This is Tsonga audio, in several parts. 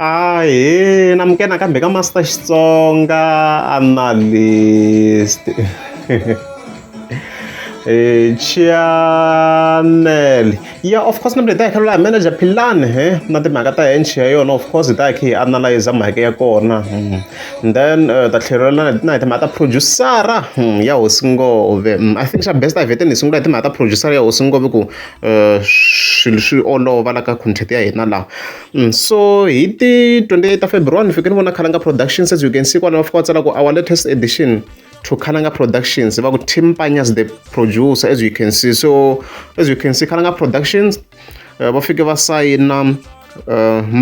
Ahee namukela nakambe ka Master Xitsonga Analyst channel ya of course nambe hi ta hi kha manager Philani he na timhaka ta hench ya yona of course hi ta hi kha hi analyze mhaka ya kona and then ta tlhelela na hi timhaka ta producer ya Hosi Ngove. I think xa best a hi vheteni hi sungula hi timhaka ta producer ya Hosi Ngove ku swilo swi olova la ka content ya hina laha. So hi ti 28 ta February ni fike ni vona Khalanga Productions, as you can see kwalaho va fika va tsala ku "Our latest edition to Khalanga Productions", va ku Tim Panyas the producer, as you can see. So as you can see, Khalanga Productions va fike va sayina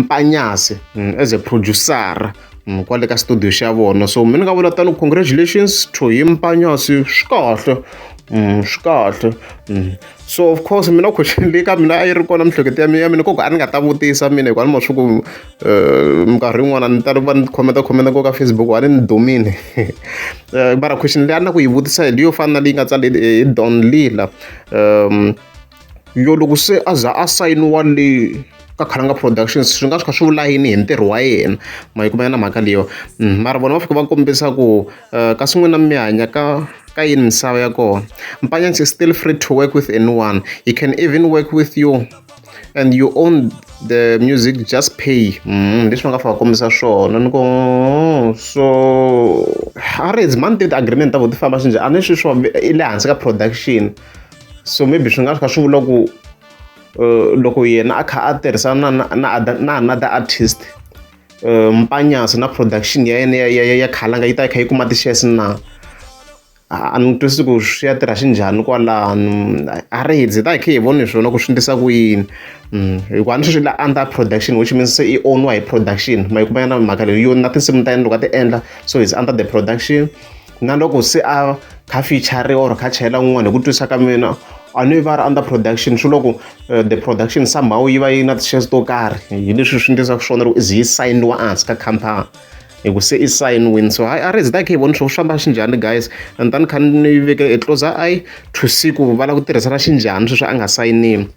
Mpanyasi as a producer kwale ka studio xa vona. So mina ni nga vula tano, congratulations to him Mpanyasi, swi kahle, swi kahle. So of course mina question leyi ka mina a yi ri kona miehleketo ya mina ya mina koko a ni nga ta vutisa mina hikuva ni ma swa ku minkarhi yin'wana ni tala ku va ni khomenta khomenta ngopfu ka Facebook, a ni ni dumile. Mara question leyi a ni na ku yi vutisa hi leyo fana na leyi nga tsala hi Don Lila yo loko se a za a sayiniwa le ka Khalanga Productions, swi nga swi kha swi vula yini hi ntirho wa yena? Ma yi kuma na mhaka leyiwa. Mara vona va fika va kombisa ku kasi n'wina mi hanya ka ka yini misava ya kona. Mpanyasi is still free to work with anyone. He can even work with you and you own the music, just pay. Leswi va nga fika va kombisa swona ni ku so a ri mani ti-agreement ta vona ti famba xinjhani? A ni swi swo i le hansi ka production, so maybe swi nga swi kha swi vula ku loko yena a kha a tirhisana na another artist, Mpanyasi na production ya yena ya Khalanga yi ta yi kha yi kuma ti-shares na? A ni twisisi ku swi ya tirha xinjhani kwalano. A ri hi ta hi kha hi voni swona ku swi endlisa ku yini, hikuva a ni sweswi la under production, which means se i own-iwa hi production. Ma yi kuma na mhaka leyi yo na tinsimu ta yena loko a ti endla, so he's under the production. Na loko se a kha feature or kha chayela un'wana, hi ku twisisa ka mina a ni va ri under production, swi loko the production somehow yi va yi na ti-shares to karhi. Hi leswi swi endlisaka swona loko ze yi sayiniwa ehansi ka khampani, hi ku se i sayiniwini. So hayi, a ri hi ta hi kha hi vona swo swi famba xinjhani, guys. And ni kha ni veke e closer eye to see ku va lava ku tirhisana xinjhani sweswi a nga sayiniwi,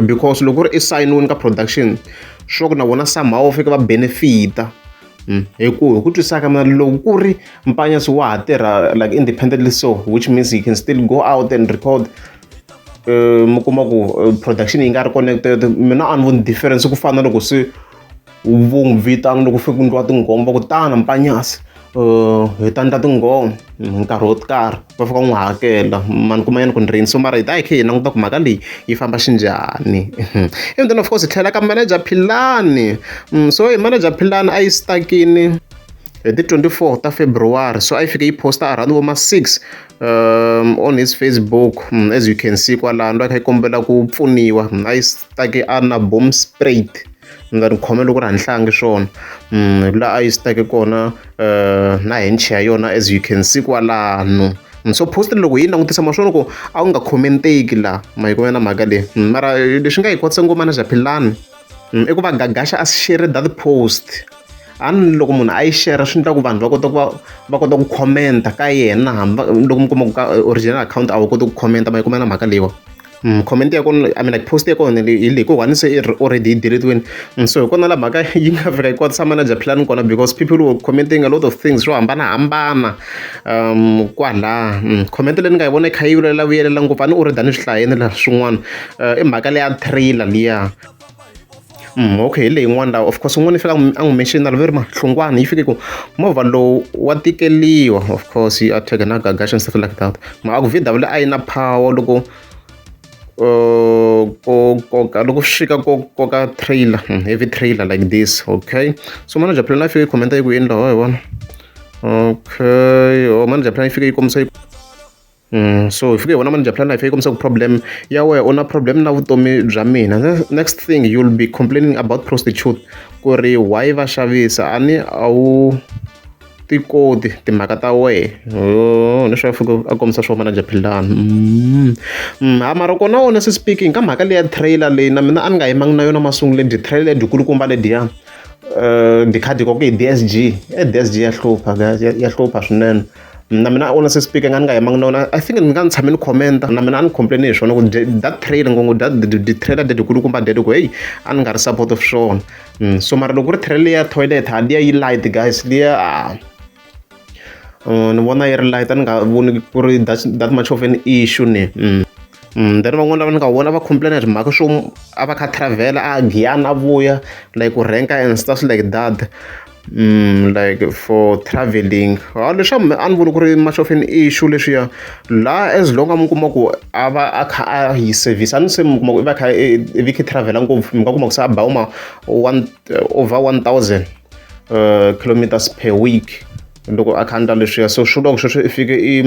because loko ku ri i sayiniwini ka production, sure ku na vona somehow va fika va benefita. Hi ku hi ku twisisa ka mina, loko ku ri Mpanyasi wa ha tirha like independently, so which means he can still go out and record, mi kuma ku production yi nga ri connected, mina a ni voni difference ku fana na loko se vo n'wi vitana loko fika ku endliwa tinghoma, va ku tana Mpanyasi, hi ta endla tinghoma hi nkarhi wo karhi, va fika n'wi hakela mani kuma yena ku ni rini. So mara hi ta hi kha hi languta ku mhaka leyi yi famba xinjhani. And then of course hi tlhela ka manager Philani. So hi manager Philani a yi stuck-ini hi ti 24 ta February, so a yi fike yi posta around vo ma 6 on his Facebook, as you can see kwalano a kha yi kombela ku pfuniwa. A yi stuck-e a na Boomspruit, ni nga ni khome loko ri hantlangi swona laha a yi stuck-e kona na hench ya yona, as you can see kwalano. So post loko hi yi langutisa ma swona ku a wu nga commenteki laha, ma yi kuma na mhaka leyi. Mara leswi nga hi kwatisa ngopfu manager Philani i ku va Gagasha a share that post. A ni loko munhu a yi share swi endla ku vanhu va kota ku va va kota ku comment-a ka yena, hambi loko mi kuma ku ka original account a wu koti ku comment-a. Ma yi kuma na mhaka leyiwa. Comment ya kona, I mean, like post ya kona hi leyi ku se i already yi delete-wini. So hi kona la mhaka yi nga fika yi kwatisa manager Philani kona, because people were commenting a lot of things swo hambanahambana kwala. Comment leyi ni nga yi vona yi kha yi vuyelela vuyelela ngopfu, a ni already a ni swi hlayeni la swin'wana, i mhaka leya trailer liya. Okay, hi leyi yin'wana laha of course un'wana i fika a n'wi mention va ri mahlungwana yi fike ku movha lowu wa tikeliwa, of course yi attack na Gagasha and stuff like that. Ma a ku VW a yi na power loko ko koka loko swi fika ko koka trailer, heavy trailer like this. Okay, so manager Philani a fike yi comment yi ku yini laha hi vona. Okay, oh, manager Philani yi fike yi kombisa yi so hi fike hi vona manager Philani yi fike yi kombisa ku problem ya wena, u na problem na vutomi bya mina. Next thing you'll be complaining about prostitute ku ri why va xavisa, a ni a wu ti koti timhaka ta wehe. Oh, leswi a fika a kombisa swo manager Philani. Ha mara kona, honestly speaking, ka mhaka leya trailer leyi, na mina a ni nga yimangi na yona masunguleni. Dyi trailer lebyikulukumba ledyiya dyi kha dyi koka hi DSG, e DSG ya hlupha guys, ya hlupha swinene. Na mina honestly speaking a ni nga yimanga na yona. I think ni nga ni tshame ni comment na mina a ni complain hi swona ku that trailer ngopfungopfu that trailer leti kulukumba leti ku heyi a ni nga ri support of swona. So mara loko ku ri trailer liya ya toilet ha liya yi light guys liya ni vona yi ri light a ni nga voni ku ri that much of an issue ni. Then van'wani lava ni nga vona va complain hi timhaka swo a va kha travel a Giyani a vuya like ku rank and stuff like that. Like for travelling ha leswiya me a ni voni ku ri much of an issue leswiya laha as long a mi kuma ku a va a kha a yi service a ni se mi kuma ku i va a kha i vi kha travel ngopfu mi nga kuma ku se a ba ma one over 1000 kilometers per week loko a kha a endla leswiya so swi vula ku sweswo i fike i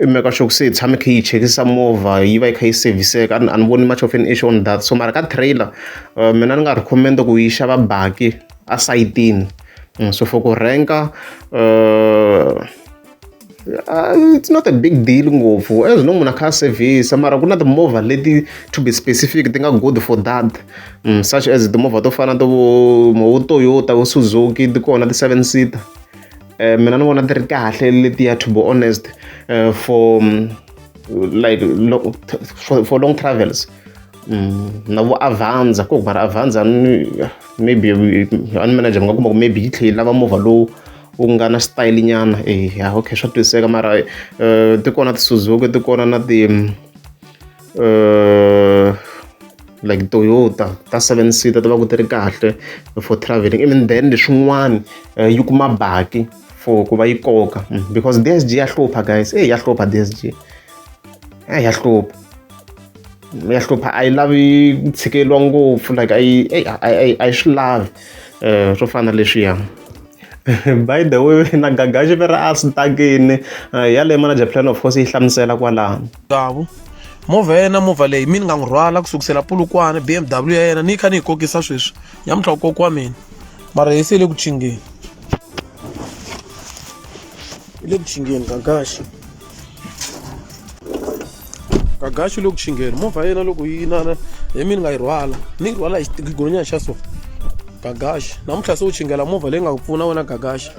i make sure ku se hi tshame kha yi chekisisa movha yi va yi kha yi service-eka a ni voni much of an issue on that so mara ka trailer mina ni nga recommend ku yi xava baki a sayitini so for ku rank-a it's not a big deal ngopfu as long munhu a kha a service mara ku na timovha leti to be specific ti nga good for that such as timovha to fana to vo Toyota vo Suzuki ti kona ti-seven seater mina ni vona ti ri kahle letiya to be honest for like for long travels. Na vo Avanza ku mara Avanza ni maybe a ni manager mi nga kuma ku maybe yi tlhela yi lava movha lowu wu nga na xitayili nyana eya okay swa twisiseka mara ti kona ti-Suzuki ti kona na ti like Toyota ta seven seater ti va ku ti ri kahle for travelling even then leswin'wana yi kuma baki for ku va yi koka because D_S_G ya hlupha guys eya ya hlupha D_S_G ya hlupha ya hlupha a yi lavi ku tshikeliwa ngopfu like a yi a yi swi lavi swo fana na leswiya. By the way na Gagashi ve ra a swi takini yaleyo manager plan of course yi hlamusela kwalano. Gavu movha ya yena movha leyi mi ni nga n'wi rhwala ku sukusela Polokwane B_M_W ya yena ni yi kha ni yi kokisa sweswi nyamuntlha u kokiwa mina mara hi se yi le ku chingeni yi le ku chingeni Gagashi. Gagashi le ku chingeni movha ya yena loko yi inana hi mina ni nga yi rhwala ni yi rhwala hi xigolonyana xa so Gagashi namuntlha se u chingela movha leyi nga ku pfuna wena Gagashi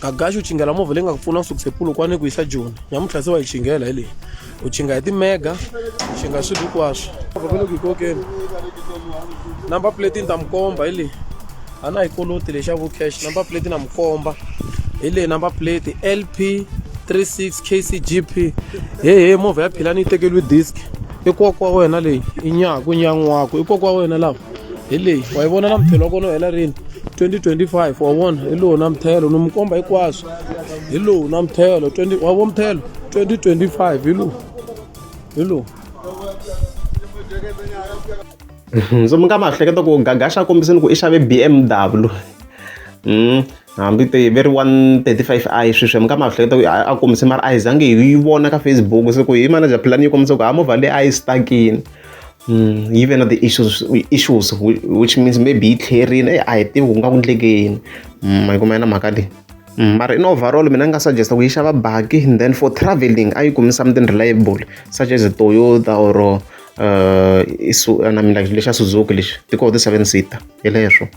Gagashi u chingela movha leyi nga ku pfuna ku sukisa ePolokwane ku yisa Joni namuntlha se wa yi chingela hi leyi u chinga hi ti-mega u chinga swilo hinkwaswo movha va le ku yi kokeni number plate ni ta mi komba hi leyi a na yi koloti leyi xa vo cash number plate na mi komba hi leyi number plate L_P 36 K_C_G_P he he movha ya Philani yi tekeriwe disc i kokwa wa wena leyi i nyaku nyan'waku i kokwa wa wena lava hi leyi wa yi vona na muthelo wa kona u hela rini 2025 wa vona hi lowu na muthelo ni mi komba hinkwaswo hi lowu na muthelo 20 wa vo muthelo 2025 hi lowu hi lowu. So mi nga ma hleketa ku Gagashi a kombisini ku i xave B_M_W hambi te ve ri 135i sweswi mi nga ma hleketa ku a kombise mara a hi zangi hi yi vona ka Facebook se ku hi manager plan yi kombisa ku ha movha leyi a yi stuck-ini yi ve na ti-issues issues which means maybe yi tlherile a hi tivi ku nga ku endleke yini ma yi kuma yona mhaka leyi. Mara in overall mina ni nga suggest ku yi xava baki then for travelling a yi kumi something reliable such as Toyota or I mean like lexa Suzuki lexi ti kona ti-seven seater hi leswo.